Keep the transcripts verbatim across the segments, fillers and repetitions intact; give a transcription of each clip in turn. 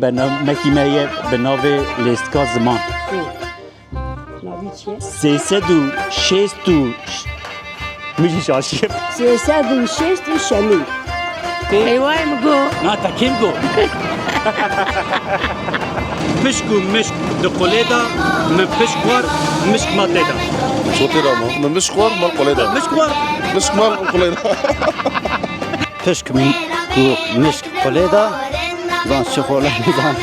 Bernamekî me ye bi navê Lêstika Ziman. Hı. Navî çi ye? Sê sed û şêst û ş-, min jî şaşiyê. Sê sed û şêst û şemî. Eywa min go. Na, te kêm go? Pişk û mişk di qulê de, min pişk xwar, mişk ma tê de. Çotê de ma. Min mişk xwar, mal qulê de. Mişk xwar. Mişk mal qulê de. Pişk m-, ku mişk qulê de, zan çi xole nizana.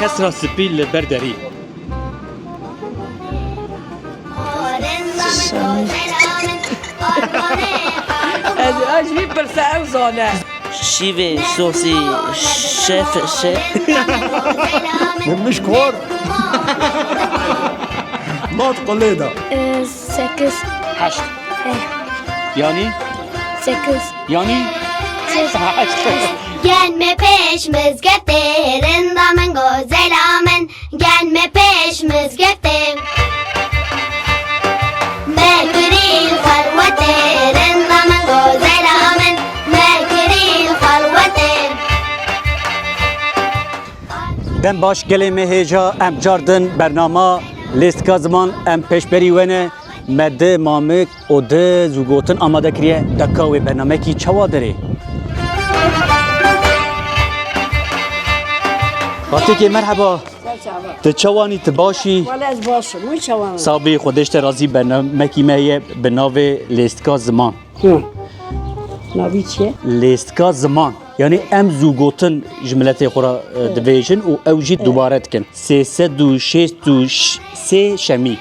Kesra spî li ber derî. Ez, ez ji vî pirse ew zane. Şîvê sosî şef şe. Min mişk xwar. Mat qulê de. Sekiz. Heşt. Eh. Yanî? Sekiz. Yanî? Sekiz. Heşt. Gel me pêş mizgeftê, rinda min, gozela min, gel me pêş mizgeftê. Me kirî xelwetê, rinda min, gozela min, me kirî xelwetê. Dem baş gelê me hêja, em car din bernama Lêstika Ziman em pêşberî we ne. Me di mamik û di zûgotin amade kiriye. Deka wê bernamekî çawa derê? Fatîkê, merheba. Ser çava. Tu çawanî, tu başî? Wele ez baş im, wî çawan? Sabî, Xwedê ji te razî, bernamekî me ye bi navê Lêstika Ziman. Hı. Navî çi ye? Lêstika ziman. Yanî em zûgotin ji miletê xwe re, e, Evet. dibêjin û ew jî Evet. dubare dikin. Sê sed û şêst û sê şemî.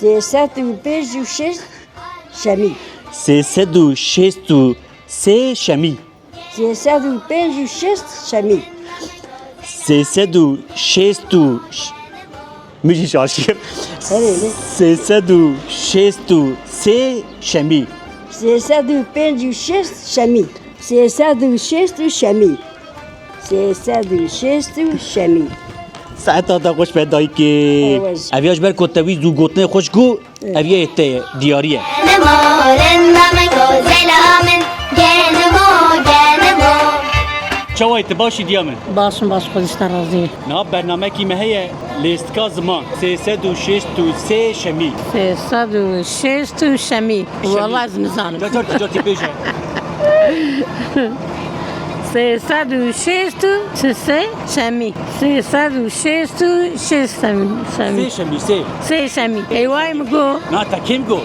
Sê sed û pênc û şêst şemî. Sê sed û şêst û sê şemî. Sê sed û pênc û şêst şemî. Sê sed û şêst û ş-, min jî şaşiyê. Erê, ne? Sê sed û şêst û sê şemî. Sê sed û pênc û şêst şemî. Sê sed û şêst û şemî. Sê sed û şêst û şemî. Saeta te xweş be dayikê. Ew ez. Ev ya ji ber ku te wî zû gotinê xweş got, Ev yê te ye, diyarî ye. Genimo, rinda min, gozela min, genimo, genimo. Çawa yî, tu baş î diya min? Baş im, baş, Xwedê ji te razî. Niha bernamekî me heye, Lêstika Ziman, sê sed û şêst û sê şemî. Sê sed û şêst û şemî. Şemî. Wala ez nizanim. Ca, ca, ca, ca, bêje. Sê sed û şêst û sê şemî. Sê sed û şêst û şêst şemî. Sê şemî, sê. Sê şemî. Ê, wayê min got. Na, te kêm got?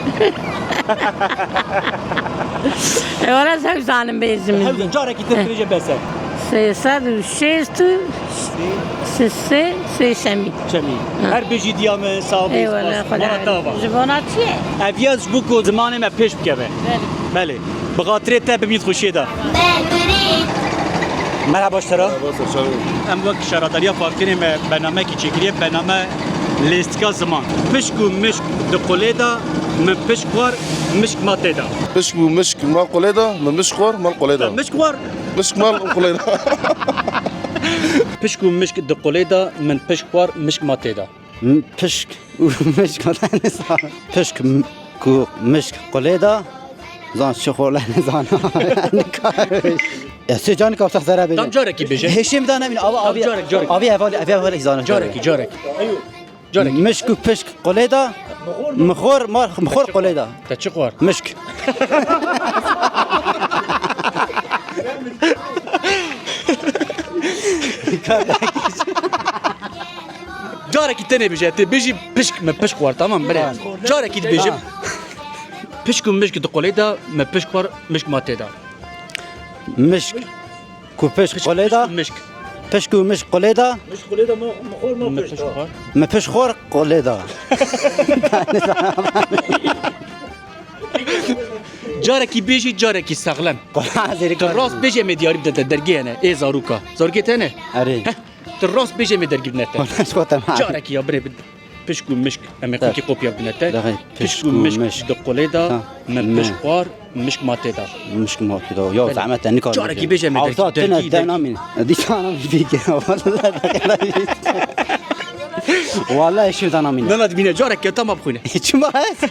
Ê, wala ez hew zanim bêjim. Hew zan, carekî din bêje bes e. Sê sed û şêst û sê, sê şemî. Şemî. Ha. Her bijî diya min, sağ ol. Eyvallah, spas. Xwedê. Ji bona çi ye? Ev ya ji bo ku zimanê me pêş bikeve. Belê. Belê. Bi xatirê te bimît xweşiyê de. Merhaba ji te re. Merhaba, ser çavê. Em wek şaredariya Fatîkê me bernamekî çêkiriye, bername Lêstika Ziman. Pişk û mişk di qulê de, min pişk xwar, mişk ma tê de. Pişk û mişk ma qulê de, min mişk xwar, mal qulê de. Mişk xwar? Mişk mal qulê de. Pişk û mişk di qulê de, min pişk xwar, mişk ma tê de. M-, pişk û mişk ma tê de. Pişk m-, ku mişk qulê de, zan çi xole nizana. Nikare. Ya sê canik avtak zere bê. Tam carekî bêje. Hêşê min da nemîn, ava, Tam avi, carek, carek. Avi hevalî, avi hevalî zana. Carekî, carek. Carekî. Mişk û pişk qulê de, mixor, mar, mixor qulê de. Te çi xwar? Mişk. Carekî tenê bêje, tê bêjî pişk, me pişk xwar, tamam, bire. Tamam. Carekî dibêjim. Tamam. Pişk û mişk di qulê de, me pişk xwar, mişk ma tê de. Mişk. Ku pişk qulê de. Pişk û mişk. Pişk û mişk qulê de. Mişk qulê de, me, me xor, me pişk xwar. Me pişk xwar qulê de. Carekî bêjî, carekî sexlem. Qulazê. Tu rast bêjî, em ê diyarî bidin te, dergê hene, ê zaroka. Zarokê te ne? Erê. Heh, tu rast bêjî, em ê dergî bidin te. Qulaz xwe te ma. Carekî ya birê bid-, pişk û mişk, em ê xwekî kopya bidin te. Pişk û mişk di qulê de, me pişk xwar, mişk ma tê de. Mişk ma tê de. Ya zehmet e, nikare. Carekî bêje me dergî, dergî, dergî. Dîsa namîn. Dîsa namîn fikir. Vallahi. Wala eşim dana mîne. Nana dibîne, careke tamam xwîne. Çima ez?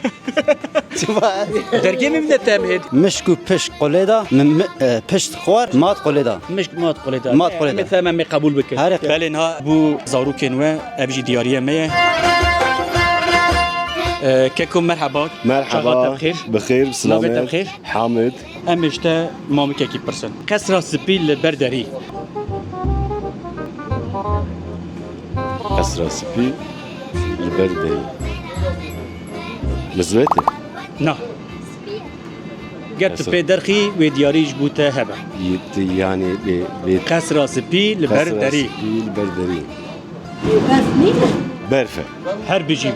Çima ez? Dergê min de temê. Mişk û pişk qolê da, mi, mi, e, pişt xwar, mat qolê da. Mişk mat qolê da. Mat qolê da. Em ê temê qebûl bikin. Herê. Belê niha bû zarokên we, ev jî diyariye me ye. E, Keko merheba. Merheba. Çaxa te bi xêr. Bi xêr, bi selamet. Navê te bi xêr. Hamid. Em ê ji te mamikekî pirsin. Qesra spî li ber derî. Qesra spî li ber derî. Mizwet e? Na. Ger tu Qesra- pê derxî wê diyarî ji bo te hebe. Y-, yanî bê, bê Qesra spî li ber Qesra derî. Spî li ber derî. Berf nîne? Berf e. Her bijî.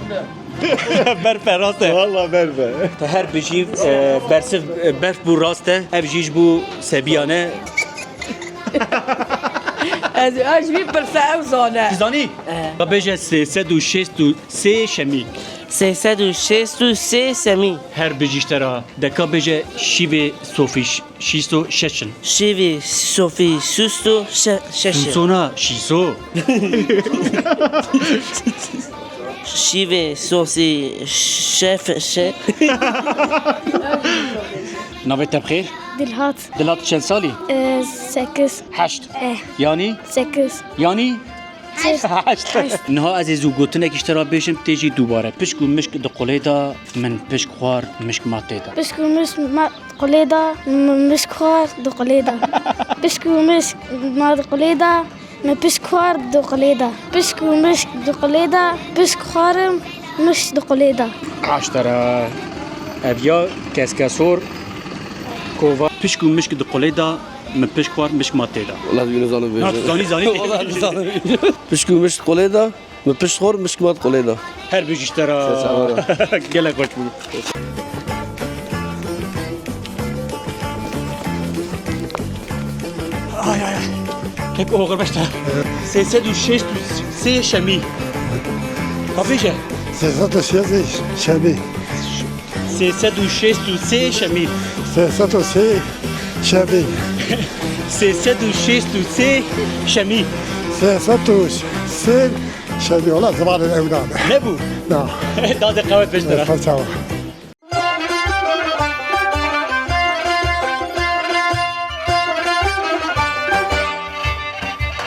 Berf e, rast e. Valla berf e. Te her bijî, e, bersiv, e, berf bû, rast e. Ev jî ji bo Sebiyan e. Ez, ez ji vî pirse ew zane. Tu zanî? E. Ka bêje sê sed û şêst û sê şemî. Sê sed û şêst û sê şemî. Her bijî ji te re. De ka bêje şîvê sofî ş-, şîst û şeş in. Şîvê sofî şîst û şeş in. Sona şîso. Şîvê sosî şef, şe- Navê te bi xêr? Dilhat. Dilhat çend salî? Ee, sekiz. Heşt. Eh. Yanî? Sekiz. Yanî? Heşt. Heşt. Niha ez ê zû gotinekî ji te re bêjim, tê jî dubare. Pişk û mişk di qolê de, min pişk xwar, mişk ma tê de. Pişk û mişk ma qolê de, min mişk xwar di qolê de. Pişk û mişk ma di qolê de, min pişk xwar di qolê de. Pişk û mişk di qolê de, pişk xwarim mişk di qolê de. Aştera ev ya keskesor kova. Pişk û mişk di qolê de, min pişk xwar mişk ma tê de. Wala tu nizanim bêjim. Na, tu zanî, zanî. Wala nizanim bêjim. Pişk û mişk qolê de, min pişt xwar, mişk mat qolê de. Her bijî ji te re. Sağ ol. Gelek xweş bû. Ay, ay, ay. Kek oxir beşte. Sê sed û şêst û sê şemî. Ka bêje. Sê sed û şêst şemî. Sê sed û şêst û sê şemî. Sê sed û sê şemî. Sê sed û şêst û sê şemî. Sê sed û sê şemî, wala zimanê ew nabe. Nebû? Na. Dadê qewet pêştira. Xweş çawa.